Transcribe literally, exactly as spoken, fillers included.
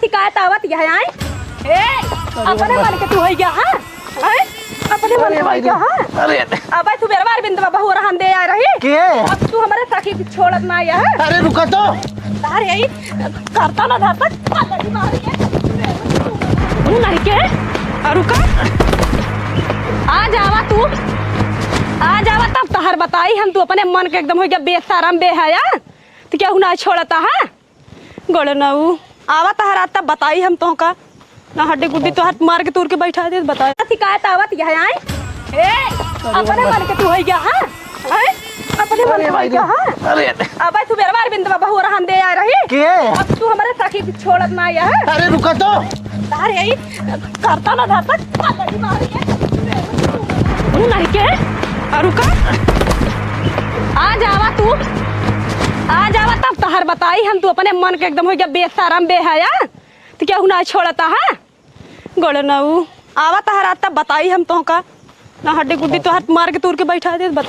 शिकायत आवत यह आए। ए, अपने मन के तू है क्या, हाँ? हैं? अपने मन अरे के भाई है क्या, रे। हाँ? अरे। अबे तू मेरे बार बिंदवा बहु रहन दे आ रही। के? अब तू हमारे सखी के छोड़त ना आया है। अरे रुका तो। तार यही करता ना धरता, पकड़ी मार के। तू नहीं के? आ रुका। आ जावा तू। आ जावा तब तहर बताई हम, तू अपने मन के एकदम हो गया बेशरम बेहया। तो क्या हुना छोड़ता है? गोड़ नऊ। आवा तहरा तब बताई हम तोहका। ना हड्डी गुड्डी तोहार मार के तूर के बैठा दे, बताई। शिकायत आवत यह आए। ए, अपने मन के तू है क्या, हाँ? हैं? अपने मन अरे के भाई क्या, रे। हाँ? अरे। अबे तू मेरे बार बिंदवा बहु रहन दे आ रही। के? अब तू हमारे सखी के छोड़त ना आया है। अरे रुका तो। तार यही करता ना धरता, पकड़ी मार के। तू नहीं के? आ रुका। आ जावा तू। आ जावा तब तहर बताई हम, तू अपने मन के एकदम हो गया बेशरम बेहया। तो क्या हुना छोड़ता है? गोड़ नऊ। आवा तहरा तब बताई हम तोहका। ना हड्डी गुड्डी तोहार मार के तूर के बैठा दे, बताई।